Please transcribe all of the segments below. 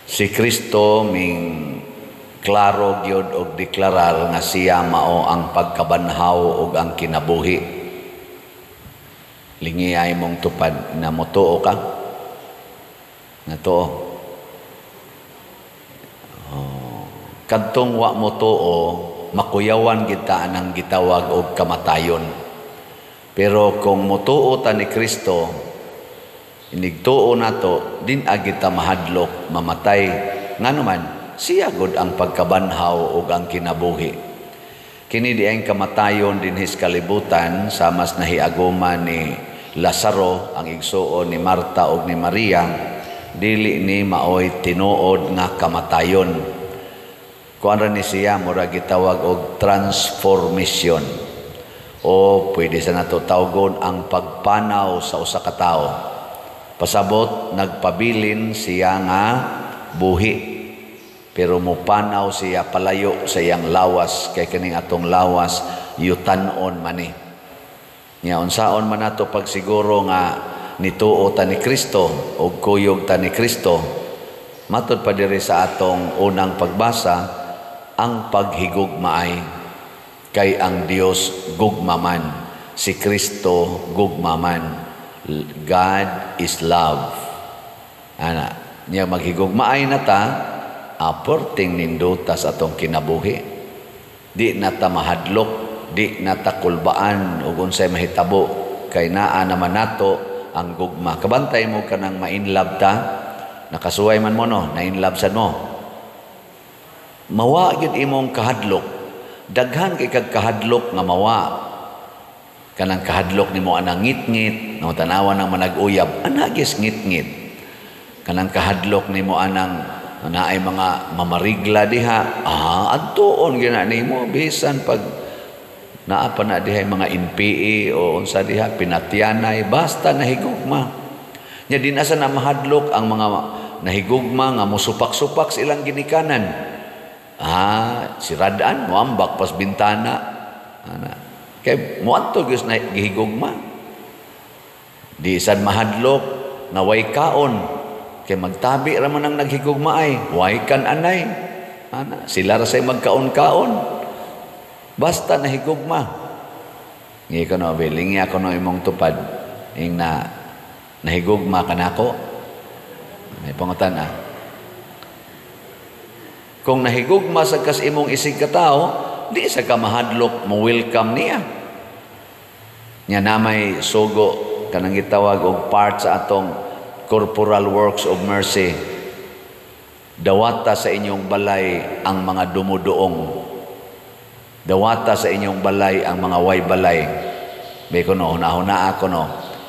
Si Kristo ming klaro gyud og deklarar nga siya mao ang pagkabanhaw ug ang kinabuhi. Lingiay mong tupad na motuo ka? Natuo. Oh. Kadtong wa motuo, makuyawan kita anang gitawag og kamatayon. Pero kung motuo ta ni Kristo, inigtuo nato, din agita mahadlok mamatay. Ngano man, siya gud ang pagkabanhaw ug ang kinabuhi. Kini di ang kamatayon dinhi sa kalibutan, sa mas nahiagoma ni Lazaro, ang igsuon ni Marta ug ni Maria, dili ni maoy tinuod nga kamatayon. Kuan ra ni siya, mura gitawag og transformation. O pwede sa nato tawgon ang pagpanaw sa usa ka tawo. Pasabot, nagpabilin siya nga buhi. Pero mupanaw siya palayo sa iyang lawas, kay kining atong lawas yutanon man ni. Nya unsaon man nato pagsiguro nga nituo ta ni Kristo og kuyog ta ni Kristo? Matud pa diri sa atong unang pagbasa, ang paghigugmaay, kay ang Dios gugmaman, si Kristo gugmaman. God is love. Ana, nya maghigugmaay na ta, aporting nindota sa atong kinabuhi. Di na ta mahadlok, di na ta kulbaan ug unsay mahitabo, kay naa naman nato ang gugma. Kabantay mo kanang ma-inlove ta, nakasuway man mo no, na-inlove sad mo. Mawa gyud imong kahadlok. Daghan kay kag kahadlok nga mawa. Kanang kahadlok nimo anang ngit-ngit, no, tanawa nang manag-uyab, ana gyud ngit-ngit. Kanang kahadlok nimo anang naay mga mamarigla diha, adtuon gyud nimo bisan pag naa pa na diha mga NPA o unsa diha, pinatyanay, basta nahigugma. Nya di na sa na mahadlok ang mga nahigugma nga mosupak-supak sa ilang ginikanan. Si Radan moambak pas bintana. Ana. Kay moadto gyud na gihigugma. Di sad mahadlok nga way kaon. Kay magtabi ra man ang naghigugma ay, way kan anay. Ana, sila ra say magkaon-kaon. Basta nahigugma. Ngi ko no, bilingi ako no imong tupad. Ing na nahigugma ka nako. May pangutan ah. Kung nahigugma sa kas imong isig katao, di sa ka mahadlok mo welcome niya. Nya na may sugo kanang gitawag og part sa atong corporal works of mercy. Dawata sa inyong balay ang mga dumuduong. Dawata sa inyong balay ang mga way balay. May kuno, hunahuna ako no.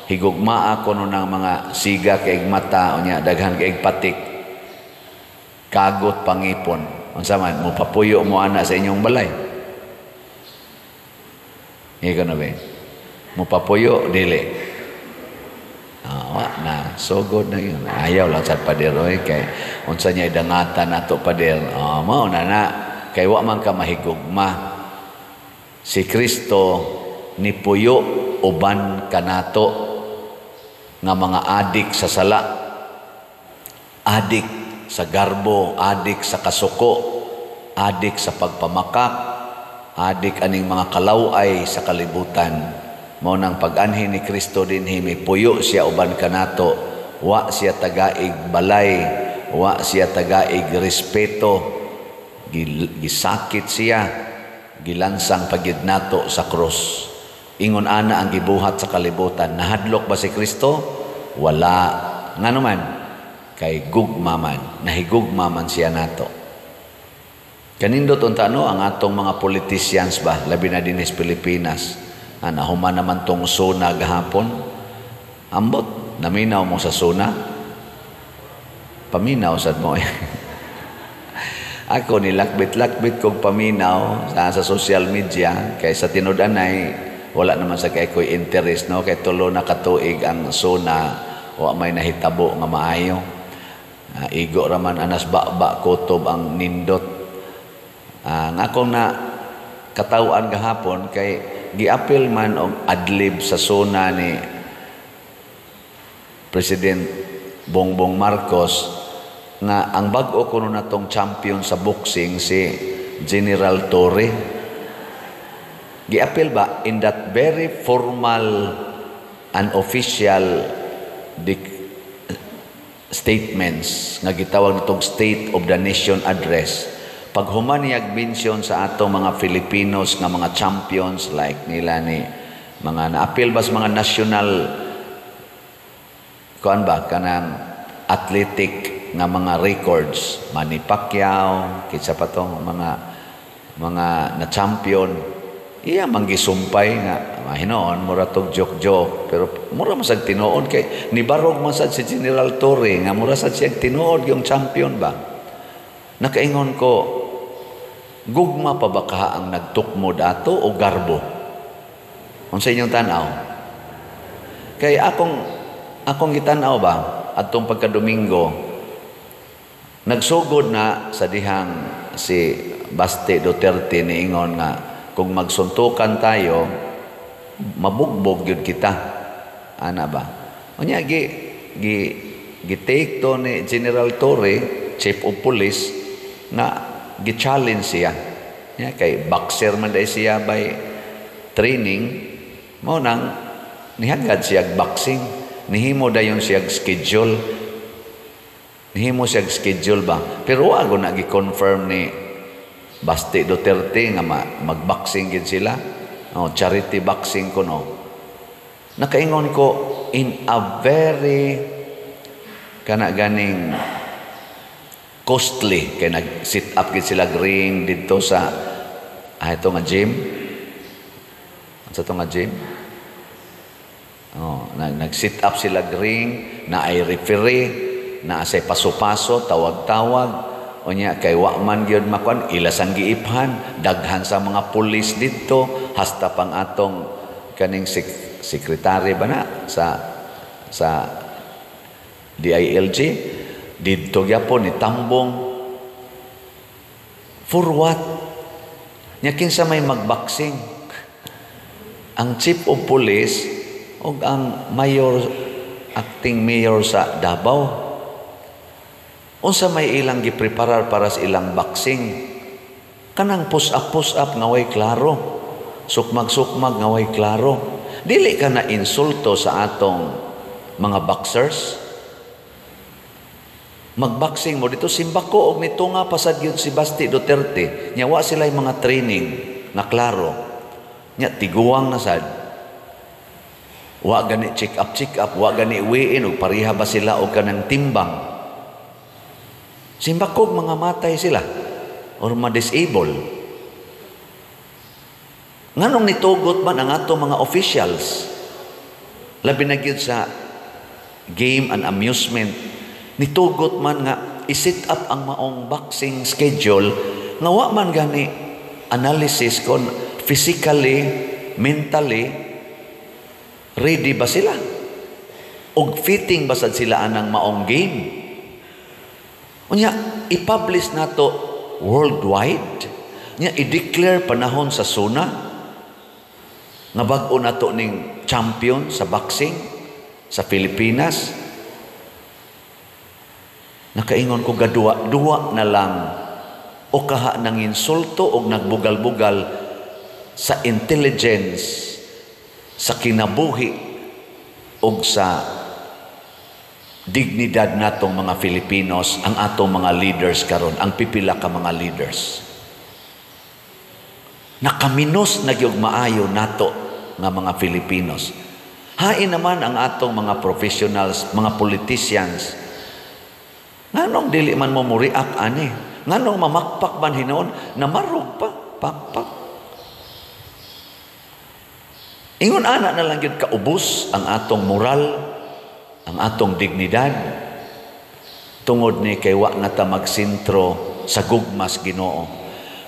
Higugma ako no ng mga siga kaig mata, unya daghan kaig patik. Kagot pangipon. Unsa man, mopapuyo mo ana sa inyong balay. Ikaw na ba? Mopapuyo, dili. Wa na, sugod na yun. Ayaw lang sa pader, oy, kay unsa niya idangatan nato pader. Mao na na, kay wa man ka mahigugma. Si Kristo nipuyo uban kanato nga mga adik sa sala, adik sa garbo, adik sa kasuko, adik sa pagpamakak, adik aning mga kalaway sa kalibutan. Mao nang pag-anhi ni Kristo dinhi, mipuyo siya uban kanato, wa siya tagaig balay, wa siya tagaig respeto, gisakit siya, gilansang pagyud nato sa krus. Ingon ana ang gibuhat sa kalibutan. Nahadlok ba si Kristo? Wala. Ngano man? Kay gugma man, nahigugma man siya nato. Kanindot unta no ang atong mga politicians ba, labi na dinhi sa Pilipinas. Ana human naman tong SONA gahapon. Ambot, naminaw mo sa SONA? Paminaw sad mo. Ako nilakbit-lakbit kog paminaw sa social media kay sa tinud-anay wala naman sa kay koy interest no, kay tulo na katuig ang SONA, wa may nahitabo nga maayo. Igo ra man anas ba kutob ang nindot. Ang akong na kataw-an gahapon kay giapil man og adlib sa SONA ni President Bongbong Marcos nga ang bag-o kuno natong champion sa boxing si General Torre. Giapil ba in that very formal and official statements nga gitawag natong State of the Nation Address, paghuman niyag mention sa atong mga Filipinos nga mga champions like nila ni mga naapil ba sa mga national kuan ba, kanang athletic nga mga records, Manny Pacquiao, kinsa pa tong mga na champion, iya man gisumpay nga mahinoon mura tog joke-joke, pero mura man sad tinuod kay nibarog man sad si General Torre nga mura sad siya tinuod yung champion ba. Nakaingon ko, gugma pa ba kaha ang nagtukmod ato o garbo? Unsa inyong tan-aw? Kay akong gitan-aw ba adtong pagka-Domingo, nagsugod na sa dihang si Baste Duterte niingon nga kung magsuntukan tayo, mabugbog yun kita, ana ba. Unya gi gi gi-take to ni General Torre, Chief of Police, nga gi-challenge siya. Ya, kay boxer man dai siya by training, mao nang nihagad siya boxing, nihimo dayon siya schedule. Nihimo siya schedule ba. Pero wa na gi-confirm ni Baste Duterte nga mag-boxing gid sila. Oh, charity boxing kuno. Nakaingon ko, in a very kana ganing costly kay nag sit up gid sila ring didto sa ito nga gym. Sa to nga gym. Oh, nag sit up sila ring, na ay referee, na say paso-paso, tawag-tawag. Unya kay wa man gyud makuan, ila sang giiphan, daghan sa mga pulis didto, hasta pang atong kaning sekretary ba na sa DILG didto gyapon ni tambong. For what? Nya kinsa may magboxing? Ang chief of police ug ang mayor, acting mayor sa Davao. Unsa may ilang gipreparar para sa ilang boxing? Kanang push up, push up nga way klaro, sukmag-sukmag nga way klaro. Dili ka na insulto sa atong mga boxers? Magboxing mo dito, simbako og nito nga pasad gyud si Basti Duterte. Nya wa sila mga training na klaro. Nya tiguang na sad. Wa gani check up, check up, wa gani weigh-in og pareha ba sila og kanang timbang. Simbako mga matay sila or ma-disable. Nganong nitugot man ang ato mga officials, labi na gyud sa game and amusement, nitugot man nga i-set up ang maong boxing schedule nga wa man gani analysis kon physically, mentally ready ba sila og fitting ba sad sila anang maong game? Unya i-publish nato worldwide. Nya i-declare panahon sa SONA nga bag-o nato ning champion sa boxing sa Pilipinas. Nakaingon ko, gaduwa duwa na lang o kaha nang insulto og nagbugal-bugal sa intelligence, sa kinabuhi og sa dignidad natong mga Filipinos ang atong mga leaders karon, ang pipila ka mga leaders. Nakaminos na gyud maayo nato nga mga Filipinos. Hain naman ang atong mga professionals, mga politicians. Nganong dili man mo mo-react ani? Nganong mamakpak man hinuon, namarog pa, pakpak? Ingon ana na lang gyud kaubos ang atong moral, ang atong dignidad. Tungod ni kay wa na ta magsentro sa gugmas Ginoo.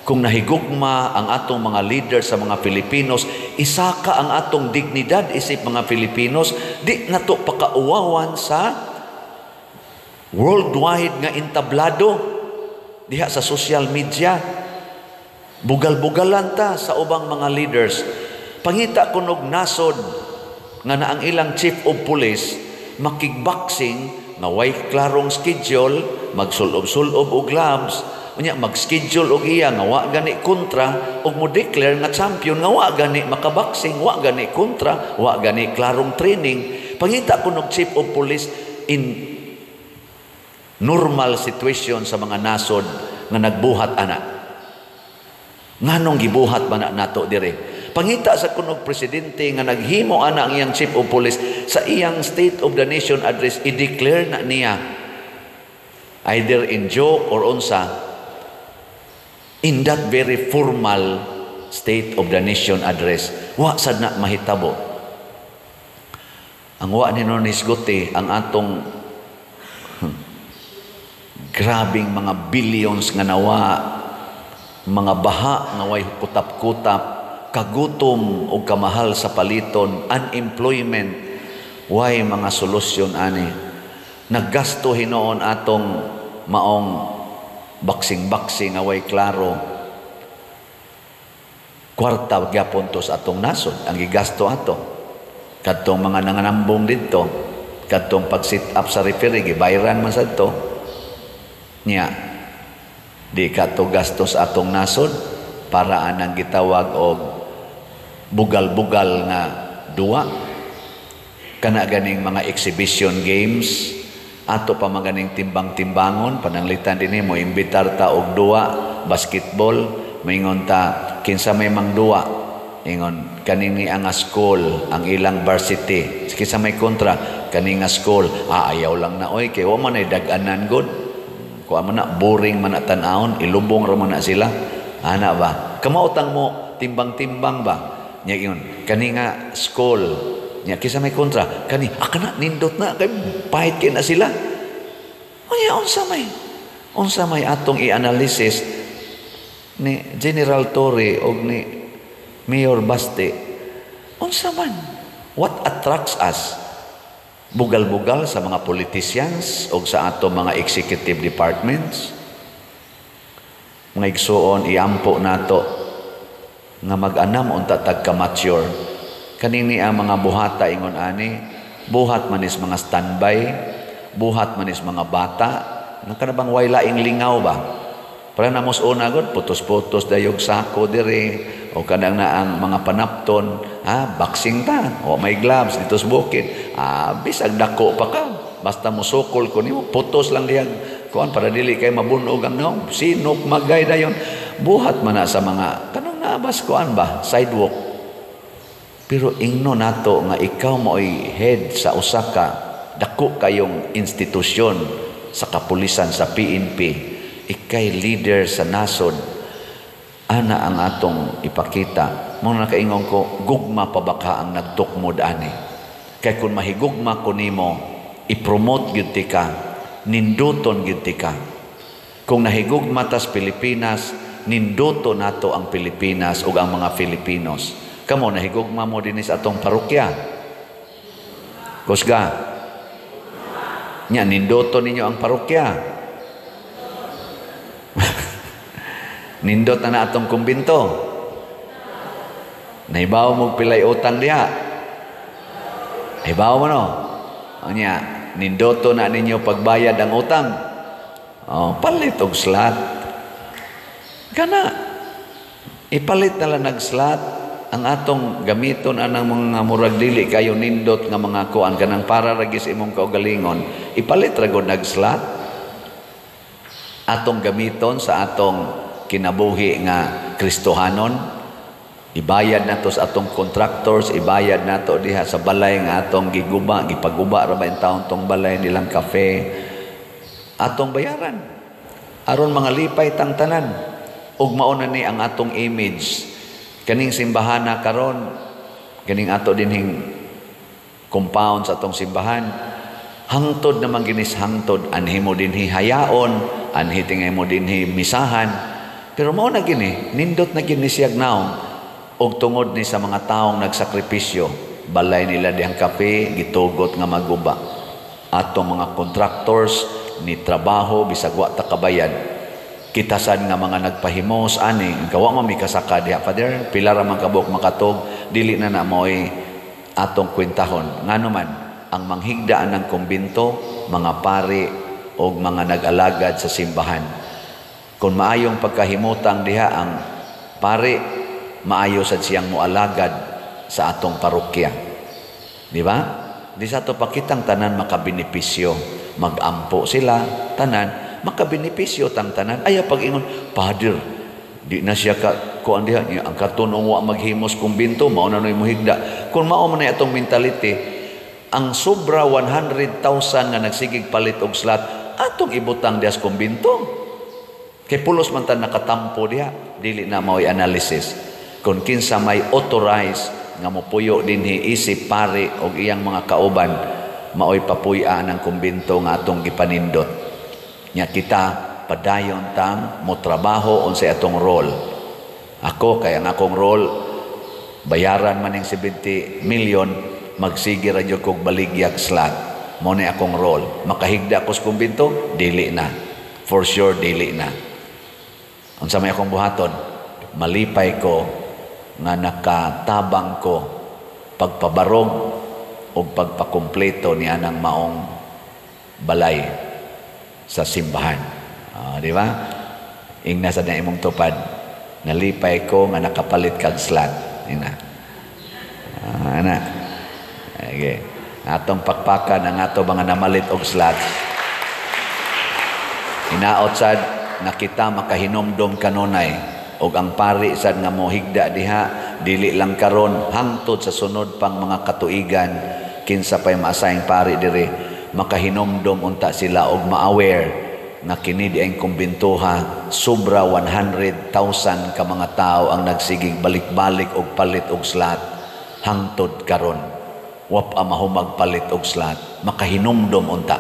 Kung nahigugma ang atong mga leader sa mga Filipinos, isaka ang atong dignidad isip mga Filipinos, di nato pakauwawan sa worldwide nga entablado diha sa social media. Bugal-bugalan ta sa ubang mga leaders. Pangita kunog nasod nga na ang ilang chief of police makigboxing. nga way klarong schedule, magsulob-sulob og gloves, unya mag-schedule og iya nga wa gani kontra, ug mo declare nga champion nga wa gani makaboxing, wa gani kontra, wa gani klarong training. Pangita ko og chief of police in normal situation sa mga nasod nga nagbuhat ana. Nganong gibuhat man na nato dire? Pangita sa kunog presidente nga naghimo ana ang iyang chief of police sa iyang State of the Nation Address, i-declare na niya either in joke or unsa in that very formal State of the Nation Address. Wa sad na mahitabo. Ang wa ni nisguti ang atong grabing mga billions nga nawa, mga baha nga way kutap-kutap, kagutom o kamahal sa paliton, unemployment, way mga solusyon ani. Naggasto hinuon atong maong boxing-boxing nga way klaro. Kwarta gyapon to sa atong nasod ang gigasto ato. Kadtong mga nanganambong didto, kadtong pag-sit up sa referee, gibayran man sad to. Nya, di ka to gastos atong nasod para anang gitawag og bugal-bugal nga duwa. Kana ganing mga exhibition games, ato pa maganing timbang-timbangon, pananglitan dinhi mo imbitar ta og duwa basketball, maingon ta kinsa may mangduwa, ingon kanini ang school, ang ilang varsity, kinsa may kontra kani nga school, ayaw lang na oy kay wa man ay dag-anan god. Kuha man na, boring man na tan-awon, ilubong ra man na sila. Ana ba? Kamautang mo, timbang-timbang ba? Nya ingon, kani nga school, nya kisa may kontra, kani, kana, nindot na, kay pahit kay na sila. Unya, unsa may? Unsa may atong i-analysis ni General Torre o ni Mayor Baste? Unsa man? What attracts us? Bugal-bugal sa mga politicians o sa ato mga executive departments? Mga igsuon, iampo nato nga mag-anam unta tag ka-mature. Kanini ang mga buhata ingon ani, buhat manis mga standby, buhat manis mga bata, nang kanabang way laing lingaw ba? Para namos una god, putos-putos dayog sako dire, o kanang na ang mga panapton, boxing ta, o may gloves dito sa bukid, bisag dako pa ka, basta musukol ko nimo, putos lang diyag kuan para dili kay mabunog ang naong, sinok magay dayon, buhat man na sa mga kanang naabas kuan ba, sidewalk. Pero ingno nato nga ikaw maoy head sa usa ka dako kayong institusyon sa kapulisan, sa PNP, ikay leader sa nasod, ana ang atong ipakita. Mo nakaingon ko, gugma pa baka ang nagtukmod ani. Kay kung mahigugma ko nimo, ipromote gyud ti ka, ninduton gyud ti ka. Kung nahigugma tas Pilipinas, ninduto nato ang Pilipinas ug ang mga Filipinos. Kamo nahigugma mo dinhi sa atong parokya. Kusga. Nya ninduto ninyo ang parokya. Nindot na na atong kumbinto. Nahibaw mo pilay utang diha. Nahibaw mo no? Nya, nindoto na ninyo pagbayad ang utang. Oh, palit og slot. Kana ipalit na lang nag slot ang atong gamiton anang mga murag dili kayo nindot nga mga kuan kanang para ra sa imong kaugalingon, ipalit ra gud nag slot atong gamiton sa atong kinabuhi nga Kristohanon. Ibayad nato sa atong contractors, ibayad nato diha sa balay nga atong giguba, gipaguba ra ba taon tong balay nilang kafe, atong bayaran aron mga lipay tang tanan. Ug mao na ni ang atong image kaning simbahana karon, kaning ato dinhing compound sa atong simbahan, hangtod naman ginis hangtod anhi mo dinhi hayaon, anhi tingay mo dinhi misahan, pero mao na gini nindot na gini siyag naong. Og tungod ni sa mga taong nagsakripisyo, balay nila dihang kape gitugot nga maguba. Atong mga contractors ni trabaho bisag wa ta kabayad. Kitasan nga mga nagpahimos ani, gawa man mi kasaka diha Father, pila ra man kabuk makatog, dili na na mo'y atong kwentahon. Ngano man ang manghigdaan ng kumbinto, mga pari o mga nag-alagad sa simbahan. Kung maayong pagkahimutang diha ang pari, maayo sad siyang moalagad sa atong parokya. Di ba? Di sa ato pakitang tanan makabenepisyo. Magampo sila, tanan, makabenepisyo tang tanan. Ayaw pag-ingon, "Father, di na siya ka kuan diha niya ang katunong wa maghimos kumbinto, mao na noy mohigda." Kung mao man na atong mentality, ang sobra 100,000 nga nagsigig palit og slot, atong ibutang diha sa kumbinto. Kay pulos man ta nakatampo diha, dili na mao'y analysis. Kung kinsa may authorize nga mopuyo dinhi isip pari og iyang mga kauban, mao'y papuy-an ang kumbinto nga atong gipanindot. Nya kita padayon tang mo trabaho unsay atong role. Ako kay ang akong role, bayaran man ning 70 million, magsige ra jud kog baligyag slot. Mo ni akong role. Makahigda ko sa kumbinto, dili na. For sure dili na. Unsa may akong buhaton? Malipay ko nga nakatabang ko pagpabarog o pagpakumpleto ni anang maong balay sa simbahan. Di ba? Ingna sa na imong tupad. "Nalipay ko nga nakapalit kag slot." Ingna. Ana. Okay. Atong pakpakan ang ato mga namalit og slots. Hinaot sad nga kita makahinumdom kanunay og ang pari sad nga mohigda diha, dili lang karon, hangtod sa sunod pang mga katuigan, kinsa pay maasayang pari diri, makahinumdom unta sila og ma-aware nga kini di ang kumbintuha, sobra 100,000 ka mga tao ang nagsigig balik-balik og palit og slot. Hangtod karon wa pa mahumag palit og slot. Makahinumdom unta,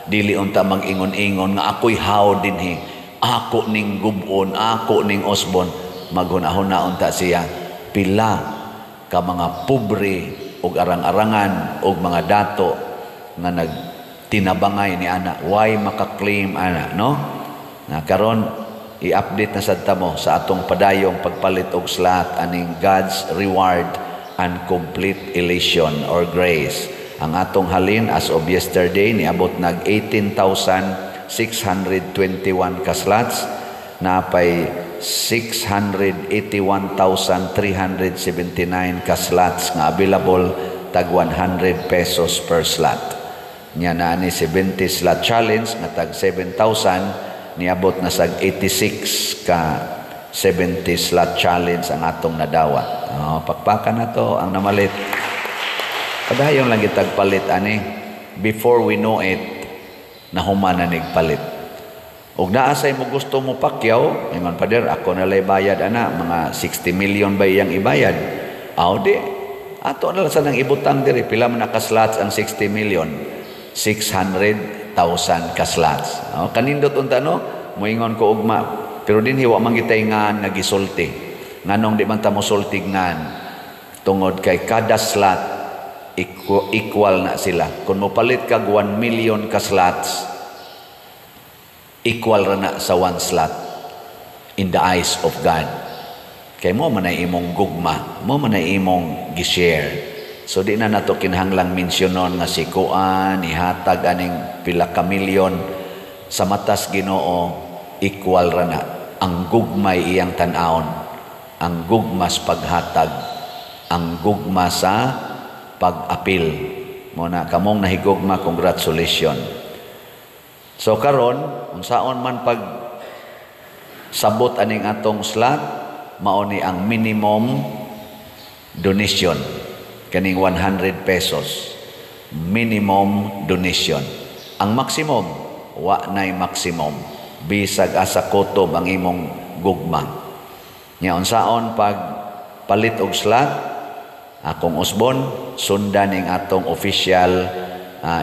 dili unta mag-ingon-ingon nga ako'y how dinhi, ako ning gubon, ako ning osbon. Maghuna-huna unta siya pila ka mga pobre og arang-arangan og mga dato nga nagtinabangay ni ana, why maka-claim ana, no? Na karon i-update na sad ta mo sa atong padayong pagpalit og slot aning God's reward and complete elation or grace. Ang atong halin as of yesterday, niabot nag 18,621 ka slots, napay 681,379 ka slots nga available, tag 100 pesos per slot. Nya na ni 70 slot challenge nga tag 7,000, niabot na sag 86 ka 70 slot challenge ang atong nadawat. Oh, pakpakan na to ang namalit. Padayon lang gitag palit ani. Before we know it, nahuman na nigpalit. Og naa say mo gusto mo pakyaw, ingon, "Pader, ako na lay bayad ana, mga 60 million ba iyang ibayad?" Aw di, ato na lang sa nang ibutang diri. Pila man ka slots ang 60 million? 600,000 ka slots. Oh, kanindot unta, no? Moingon ko ugma. Pero dinhi wa man gitay ngan nga gisulti. Nganong di man ta mosulti ngan? Tungod kay kada slot equal na sila. Kung mopalit kag 1 million ka slots, equal ra na sa one slot in the eyes of God. Kay mo man ay imong gugma, mo man ay imong gi-share. So di na nato kinahanglang mensyonon nga si kuan ihatag aning pila ka milyon. Sa matas Ginoo, equal ra na. Ang gugmay iyang tan-awon, ang gugma sa paghatag, ang gugma sa pag-apil. Mo na kamong nahigugma, congratulations. So karon, unsaon man pag sabot aning atong slot, mao ni ang minimum donation kaning 100 pesos minimum donation. Ang maximum, wa nay maximum, bisag asa kutob ang imong gugma. Nya unsaon pag palit og slot, akong usbon, sundan ning atong official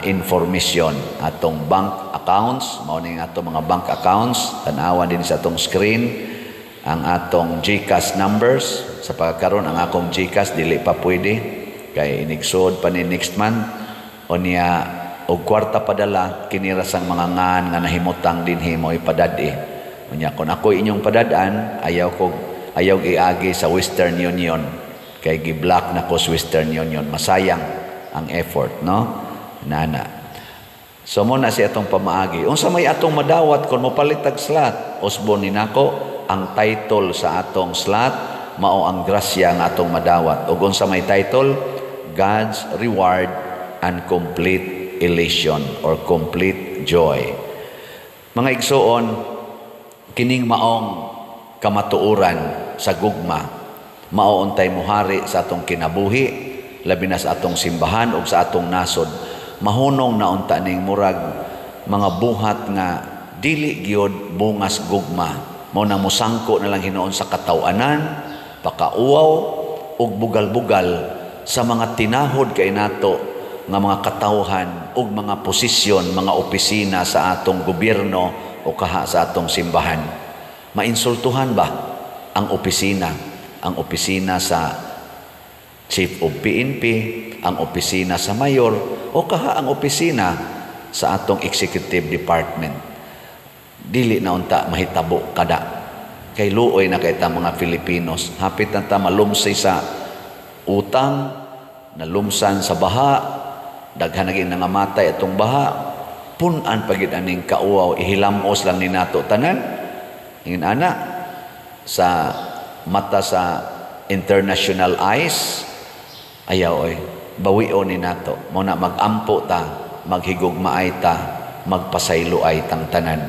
information, atong bank accounts. Mao ning atong mga bank accounts, tan-awan din sa atong screen ang atong GCash numbers. Sa pagkaron, ang akong GCash dili pa pwede kay inigsod pa ni next month. Unya og kwarta padala, kini ra sang mga ngan nga nahimutang dinhi mo ipadad-i. Unya kon ako inyong padad-an, ayaw ko, ayaw iagi sa Western Union kay gi-block na ko sa Western Union, masayang ang effort, no? Nana. So mao na siya atong pamaagi. Unsa may atong madawat kung mopalit tag slot? Usbon ni nako ang title sa atong slot, mao ang grasya nga atong madawat. Ug unsa may title? God's reward and complete elation or complete joy. Mga igsuon, kining maong kamatuoran sa gugma mao untay muhari sa atong kinabuhi, labi na sa atong simbahan ug sa atong nasod. Mahunong na unta ning murag mga buhat nga dili gyud bungas gugma. Mao nang musangko na lang hinuon sa kataw-anan, pakauwaw ug bugal-bugal sa mga tinahod kay nato nga mga katawhan ug mga posisyon, mga opisina sa atong gobyerno o kaha sa atong simbahan. Mainsultuhan ba ang opisina? Ang opisina sa Chief of PNP, ang opisina sa mayor, o kaha ang opisina sa atong executive department. Dili na unta mahitabo kada. Kay luoy na kay ta mga Filipinos. Hapit na ta malumsay sa utang, nalumsan sa baha, daghan na nangamatay atong baha, pun-an pagid aning kauwaw, ihilamos lang ni nato tanan. Ingin ana sa mata sa international eyes, ayaw oy, bawion ni nato. Mao na magampo ta, maghigugmaay ta, magpasayloay tang tanan.